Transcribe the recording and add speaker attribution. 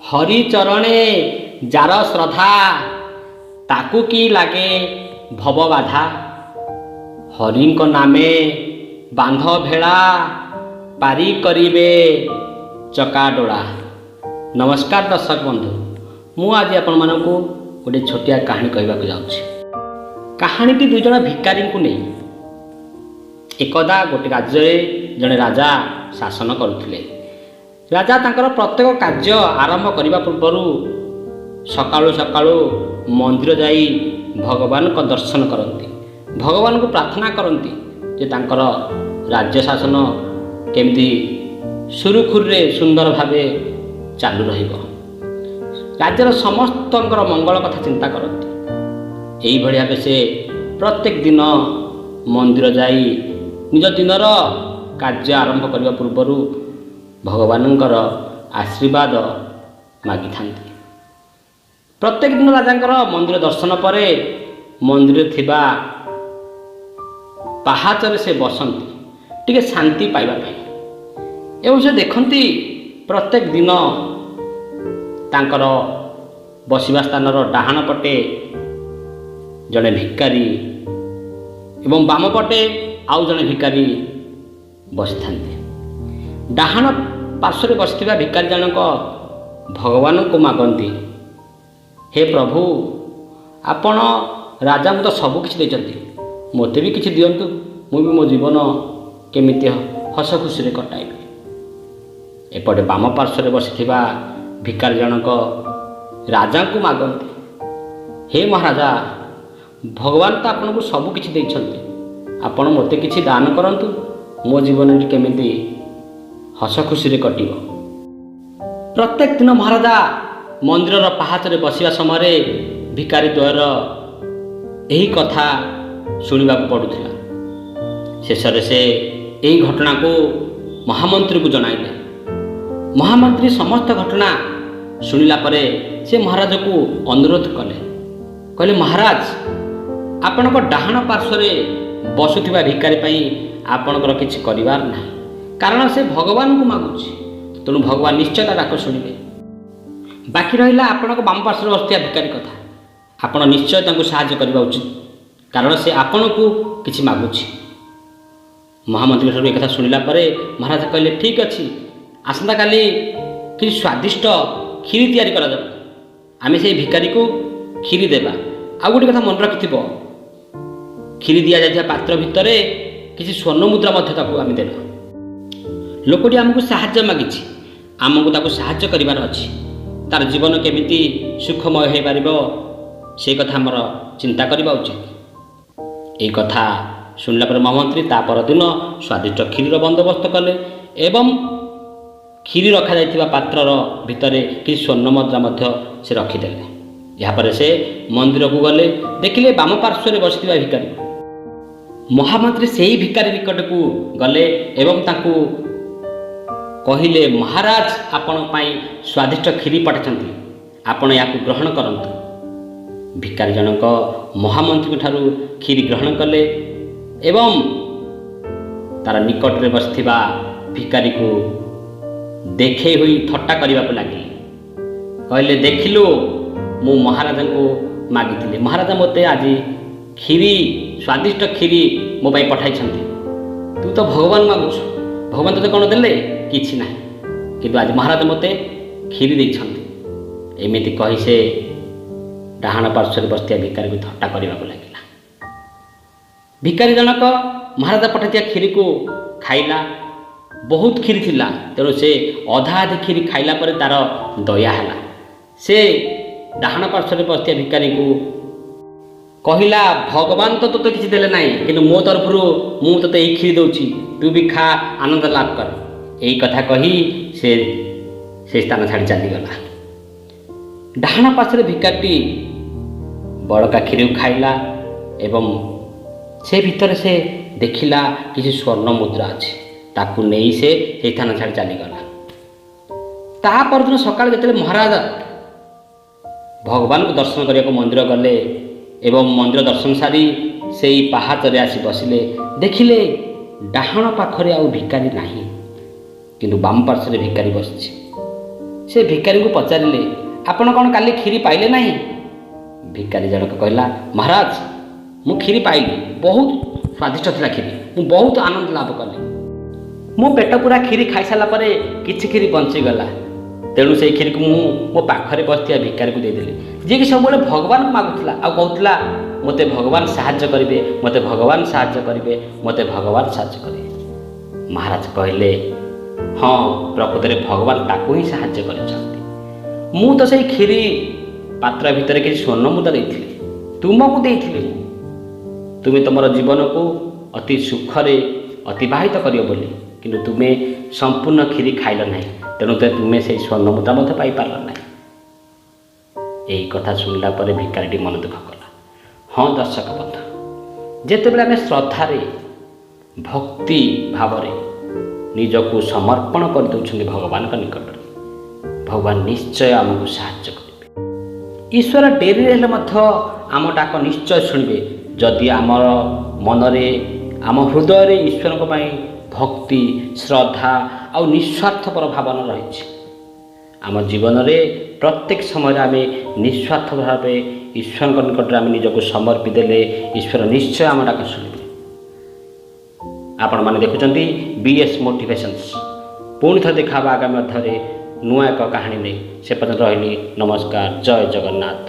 Speaker 1: ହରିଚରଣେ ଯାର ଶ୍ରଦ୍ଧା, ତାକୁ କି ଲାଗେ ଭବ ବାଧା। ହରିଙ୍କ ନାମେ ବାନ୍ଧ ଭେଳା, ପାରି କରିବେ ଚକାଡୋଳା। ନମସ୍କାର ଦର୍ଶକ ବନ୍ଧୁ, ମୁଁ ଆଜି ଆପଣମାନଙ୍କୁ ଗୋଟେ ଛୋଟିଆ କାହାଣୀ କହିବାକୁ ଯାଉଛି। କାହାଣୀଟି ଦୁଇ ଜଣ ଭିକାରୀଙ୍କୁ ନେଇ। ଏକଦା ଗୋଟେ ରାଜ୍ୟରେ ଜଣେ ରାଜା ଶାସନ କରୁଥିଲେ। ରାଜା ତାଙ୍କର ପ୍ରତ୍ୟେକ କାର୍ଯ୍ୟ ଆରମ୍ଭ କରିବା ପୂର୍ବରୁ ସକାଳୁ ସକାଳୁ ମନ୍ଦିର ଯାଇ ଭଗବାନଙ୍କ ଦର୍ଶନ କରନ୍ତି, ଭଗବାନଙ୍କୁ ପ୍ରାର୍ଥନା କରନ୍ତି ଯେ ତାଙ୍କର ରାଜ୍ୟ ଶାସନ କେମିତି ସୁରୁଖୁରୁରେ ସୁନ୍ଦର ଭାବେ ଚାଲୁ ରହିବ। ରାଜ୍ୟର ସମସ୍ତଙ୍କର ମଙ୍ଗଳ କଥା ଚିନ୍ତା କରନ୍ତି। ଏଇଭଳି ଭାବେ ସେ ପ୍ରତ୍ୟେକ ଦିନ ମନ୍ଦିର ଯାଇ ନିଜ ଦିନର କାର୍ଯ୍ୟ ଆରମ୍ଭ କରିବା ପୂର୍ବରୁ ଭଗବାନଙ୍କର ଆଶୀର୍ବାଦ ମାଗିଥାନ୍ତି। ପ୍ରତ୍ୟେକ ଦିନ ରାଜାଙ୍କର ମନ୍ଦିର ଦର୍ଶନ ପରେ ମନ୍ଦିରରେ ଥିବା ପାହାଚରେ ସେ ବସନ୍ତି ଟିକେ ଶାନ୍ତି ପାଇବା ପାଇଁ ଏବଂ ସେ ଦେଖନ୍ତି ପ୍ରତ୍ୟେକ ଦିନ ତାଙ୍କର ବସିବା ସ୍ଥାନର ଡାହାଣ ପଟେ ଜଣେ ଭିକାରୀ ଏବଂ ବାମ ପଟେ ଆଉ ଜଣେ ଭିକାରୀ ବସିଥାନ୍ତି। ଡାହାଣ ପାର୍ଶ୍ୱରେ ବସିଥିବା ଭିକାରୀ ଜଣକ ଭଗବାନଙ୍କୁ ମାଗନ୍ତି, ହେ ପ୍ରଭୁ, ଆପଣ ରାଜାଙ୍କୁ ତ ସବୁ କିଛି ଦେଇଛନ୍ତି, ମୋତେ ବି କିଛି ଦିଅନ୍ତୁ, ମୁଁ ବି ମୋ ଜୀବନ କେମିତି ହସ ଖୁସିରେ କଟାଇବି। ଏପଟେ ବାମ ପାର୍ଶ୍ୱରେ ବସିଥିବା ଭିକାରୀ ଜଣକ ରାଜାଙ୍କୁ ମାଗନ୍ତି, ହେ ମହାରାଜା, ଭଗବାନ ତ ଆପଣଙ୍କୁ ସବୁ କିଛି ଦେଇଛନ୍ତି, ଆପଣ ମୋତେ କିଛି ଦାନ କରନ୍ତୁ, ମୋ ଜୀବନଟି କେମିତି ହସ ଖୁସିରେ କଟିବ। ପ୍ରତ୍ୟେକ ଦିନ ମହାରାଜା ମନ୍ଦିରର ପାହାଚରେ ବସିବା ସମୟରେ ଭିକାରୀ ଦ୍ୱୟର ଏହି କଥା ଶୁଣିବାକୁ ପଡ଼ୁଥିଲା। ଶେଷରେ ସେ ଏହି ଘଟଣାକୁ ମହାମନ୍ତ୍ରୀକୁ ଜଣାଇଲେ। ମହାମନ୍ତ୍ରୀ ସମସ୍ତ ଘଟଣା ଶୁଣିଲା ପରେ ସେ ମହାରାଜକୁ ଅନୁରୋଧ କଲେ। କହିଲେ, ମହାରାଜ, ଆପଣଙ୍କ ଡାହାଣ ପାର୍ଶ୍ୱରେ ବସୁଥିବା ଭିକାରୀ ପାଇଁ ଆପଣଙ୍କର କିଛି କରିବାର ନାହିଁ, କାରଣ ସେ ଭଗବାନଙ୍କୁ ମାଗୁଛି, ତେଣୁ ଭଗବାନ ନିଶ୍ଚୟ ତା ଡାକ ଶୁଣିବେ। ବାକି ରହିଲା ଆପଣଙ୍କ ବାମ ପାର୍ଶ୍ୱରେ ବସୁଥିବା ଭିକାରୀ କଥା, ଆପଣ ନିଶ୍ଚୟ ତାଙ୍କୁ ସାହାଯ୍ୟ କରିବା ଉଚିତ, କାରଣ ସେ ଆପଣଙ୍କୁ କିଛି ମାଗୁଛି। ମହାମନ୍ତ୍ରୀଙ୍କ ଠାରୁ ଏକଥା ଶୁଣିଲା ପରେ ମହାରାଜା କହିଲେ, ଠିକ୍ ଅଛି, ଆସନ୍ତାକାଲି କିଛି ସ୍ୱାଦିଷ୍ଟ କ୍ଷୀରି ତିଆରି କରାଯାଉ, ଆମେ ସେଇ ଭିକାରୀକୁ କ୍ଷୀରି ଦେବା। ଆଉ ଗୋଟେ କଥା ମନେ ରଖିଥିବ, କ୍ଷୀରି ଦିଆଯାଇଥିବା ପାତ୍ର ଭିତରେ କିଛି ସ୍ୱର୍ଣ୍ଣ ମୁଦ୍ରା ମଧ୍ୟ ତାକୁ ଆମେ ଦେବା। ଲୋକଟି ଆମକୁ ସାହାଯ୍ୟ ମାଗିଛି, ଆମକୁ ତାକୁ ସାହାଯ୍ୟ କରିବାର ଅଛି। ତାର ଜୀବନ କେମିତି ସୁଖମୟ ହୋଇପାରିବ ସେ କଥା ଆମର ଚିନ୍ତା କରିବା ଉଚିତ। ଏଇ କଥା ଶୁଣିଲା ପରେ ମହାମନ୍ତ୍ରୀ ତା ପରଦିନ ସ୍ୱାଦିଷ୍ଟ କ୍ଷୀରିର ବନ୍ଦୋବସ୍ତ କଲେ ଏବଂ କ୍ଷୀରି ରଖାଯାଇଥିବା ପାତ୍ରର ଭିତରେ କିଛି ସ୍ୱର୍ଣ୍ଣ ମୁଦ୍ରା ମଧ୍ୟ ସେ ରଖିଦେଲେ। ଏହାପରେ ସେ ମନ୍ଦିରକୁ ଗଲେ, ଦେଖିଲେ ବାମ ପାର୍ଶ୍ୱରେ ବସିଥିବା ଭିକାରୀ। ମହାମନ୍ତ୍ରୀ ସେହି ଭିକାରୀ ନିକଟକୁ ଗଲେ ଏବଂ ତାଙ୍କୁ କହିଲେ, ମହାରାଜ ଆପଣଙ୍କ ପାଇଁ ସ୍ୱାଦିଷ୍ଟ କ୍ଷୀରି ପଠାଇଛନ୍ତି, ଆପଣ ଏହାକୁ ଗ୍ରହଣ କରନ୍ତୁ। ଭିକାରୀ ଜଣକ ମହାମନ୍ତ୍ରୀଙ୍କ ଠାରୁ କ୍ଷୀରି ଗ୍ରହଣ କଲେ ଏବଂ ତାର ନିକଟରେ ବସିଥିବା ଭିକାରୀକୁ ଦେଖେଇ ହୋଇ ଥଟ୍ଟା କରିବାକୁ ଲାଗିଲେ। କହିଲେ, ଦେଖିଲୁ, ମୁଁ ମହାରାଜାଙ୍କୁ ମାଗିଥିଲି, ମହାରାଜା ମୋତେ ଆଜି କ୍ଷୀରି, ସ୍ୱାଦିଷ୍ଟ କ୍ଷୀରି ମୋ ପାଇଁ ପଠାଇଛନ୍ତି। ତୁ ତ ଭଗବାନ ମାଗୁଛୁ, ଭଗବାନ ତୋତେ କ'ଣ ଦେଲେ? କିଛି ନାହିଁ, କିନ୍ତୁ ଆଜି ମହାରାଜା ମୋତେ କ୍ଷୀରି ଦେଇଛନ୍ତି। ଏମିତି କହି ସେ ଡାହାଣ ପାର୍ଶ୍ୱରେ ବସିଥିବା ଭିକାରୀକୁ ଥଟ୍ଟା କରିବାକୁ ଲାଗିଲା। ଭିକାରୀ ଜଣକ ମହାରାଜା ପଠାଇଥିବା କ୍ଷୀରିକୁ ଖାଇଲା। ବହୁତ କ୍ଷୀରି ଥିଲା, ତେଣୁ ସେ ଅଧା ଅଧି କ୍ଷୀରି ଖାଇଲା ପରେ ତାର ଦୟା ହେଲା। ସେ ଡାହାଣ ପାର୍ଶ୍ୱରେ ବସିଥିବା ଭିକାରୀକୁ କହିଲା, ଭଗବାନ ତ ତୋତେ କିଛି ଦେଲେ ନାହିଁ, କିନ୍ତୁ ମୋ ତରଫରୁ ମୁଁ ତୋତେ ଏଇ କ୍ଷୀରି ଦେଉଛି, ତୁ ବି ଖା, ଆନନ୍ଦ ଲାଭ କର। ଏଇ କଥା କହି ସେ ସେ ସ୍ଥାନ ଛାଡ଼ି ଚାଲିଗଲା। ଡାହାଣ ପାର୍ଶ୍ୱରେ ଭିକାରୀଟି ବଳକା କ୍ଷୀରିକୁ ଖାଇଲା ଏବଂ ସେ ଭିତରେ ସେ ଦେଖିଲା କିଛି ସ୍ୱର୍ଣ୍ଣ ମୁଦ୍ରା ଅଛି। ତାକୁ ନେଇ ସେ ସେଇ ସ୍ଥାନ ଛାଡ଼ି ଚାଲିଗଲା। ତା ପରଦିନ ସକାଳେ ଯେତେବେଳେ ମହାରାଜା ଭଗବାନଙ୍କୁ ଦର୍ଶନ କରିବାକୁ ମନ୍ଦିର ଗଲେ ଏବଂ ମନ୍ଦିର ଦର୍ଶନ ସାରି ସେଇ ପାହାଚରେ ଆସି ବସିଲେ, ଦେଖିଲେ ଡାହାଣ ପାଖରେ ଆଉ ଭିକାରୀ ନାହିଁ, କିନ୍ତୁ ବାମ ପାର୍ଶ୍ୱରେ ଭିକାରୀ ବସିଛି। ସେ ସେ ଭିକାରୀଙ୍କୁ ପଚାରିଲେ, ଆପଣ କ'ଣ କାଲି କ୍ଷୀରି ପାଇଲେ ନାହିଁ? ଭିକାରୀ ଜଣକ କହିଲା, ମହାରାଜ, ମୁଁ କ୍ଷୀରି ପାଇଲି, ବହୁତ ସ୍ୱାଦିଷ୍ଟ ଥିଲା କ୍ଷୀରି, ମୁଁ ବହୁତ ଆନନ୍ଦ ଲାଭ କଲି। ମୋ ପେଟ ପୁରା କ୍ଷୀରି ଖାଇସାରିଲା ପରେ କିଛି କ୍ଷୀରି ବଞ୍ଚିଗଲା, ତେଣୁ ସେଇ କ୍ଷୀରିକୁ ମୁଁ ମୋ ପାଖରେ ବସିଥିବା ଭିକାରୀକୁ ଦେଇଦେଲି, ଯିଏକି ସବୁବେଳେ ଭଗବାନଙ୍କୁ ମାଗୁଥିଲା ଆଉ କହୁଥିଲା, ମୋତେ ଭଗବାନ ସାହାଯ୍ୟ କରିବେ, ମୋତେ ଭଗବାନ ସାହାଯ୍ୟ କରିବେ, ମୋତେ ଭଗବାନ ସାହାଯ୍ୟ କରିବେ। ମହାରାଜ କହିଲେ, ହଁ, ପ୍ରକୃତରେ ଭଗବାନ ତାକୁ ହିଁ ସାହାଯ୍ୟ କରିଛନ୍ତି। ମୁଁ ତ ସେଇ କ୍ଷୀରି ପାତ୍ର ଭିତରେ କିଛି ସ୍ୱର୍ଣ୍ଣ ମୁଦ୍ରା ଦେଇଥିଲି, ତୁମକୁ ଦେଇଥିଲି ମୁଁ, ତୁମେ ତୁମର ଜୀବନକୁ ଅତି ସୁଖରେ ଅତିବାହିତ କରିବ ବୋଲି, କିନ୍ତୁ ତୁମେ ସମ୍ପୂର୍ଣ୍ଣ କ୍ଷୀରି ଖାଇଲ ନାହିଁ, ତେଣୁ ତ ତୁମେ ସେଇ ସ୍ୱର୍ଣ୍ଣ ମୁଦ୍ରା ମଧ୍ୟ ପାଇପାରିଲ ନାହିଁ। ଏହି କଥା ଶୁଣିଲା ପରେ ଭିକାରୀଟି ମନ ଦୁଃଖ କଲା। ହଁ ଦର୍ଶକ ବନ୍ଧୁ, ଯେତେବେଳେ ଆମେ ଶ୍ରଦ୍ଧାରେ ଭକ୍ତି ଭାବରେ ନିଜକୁ ସମର୍ପଣ କରିଦେଉଛନ୍ତି ଭଗବାନଙ୍କ ନିକଟରେ, ଭଗବାନ ନିଶ୍ଚୟ ଆମକୁ ସାହାଯ୍ୟ କରିବେ। ଈଶ୍ୱର ଡେରିରେ ହେଲେ ମଧ୍ୟ ଆମ ଡାକ ନିଶ୍ଚୟ ଶୁଣିବେ, ଯଦି ଆମର ମନରେ, ଆମ ହୃଦୟରେ ଈଶ୍ୱରଙ୍କ ପାଇଁ ଭକ୍ତି, ଶ୍ରଦ୍ଧା ଆଉ ନିସ୍ୱାର୍ଥପର ଭାବନା ରହିଛି। ଆମ ଜୀବନରେ ପ୍ରତ୍ୟେକ ସମୟରେ ଆମେ ନିସ୍ୱାର୍ଥ ଭାବେ ଈଶ୍ୱରଙ୍କ ନିକଟରେ ଆମେ ନିଜକୁ ସମର୍ପି ଦେଲେ ଈଶ୍ୱର ନିଶ୍ଚୟ ଆମ ଡାକ ଶୁଣିବେ। ଆପଣମାନେ ଦେଖୁଛନ୍ତି ବି ଏସ୍ ମୋଟିଭେସନ୍ସ। ପୁଣି ଥରେ ଦେଖା ହେବ ଆଗାମୀ ଅଧ୍ୟାୟରେ ନୂଆ ଏକ କାହାଣୀ ନେଇ। ସେ ପର୍ଯ୍ୟନ୍ତ ରହିଲି, ନମସ୍କାର, ଜୟ ଜଗନ୍ନାଥ।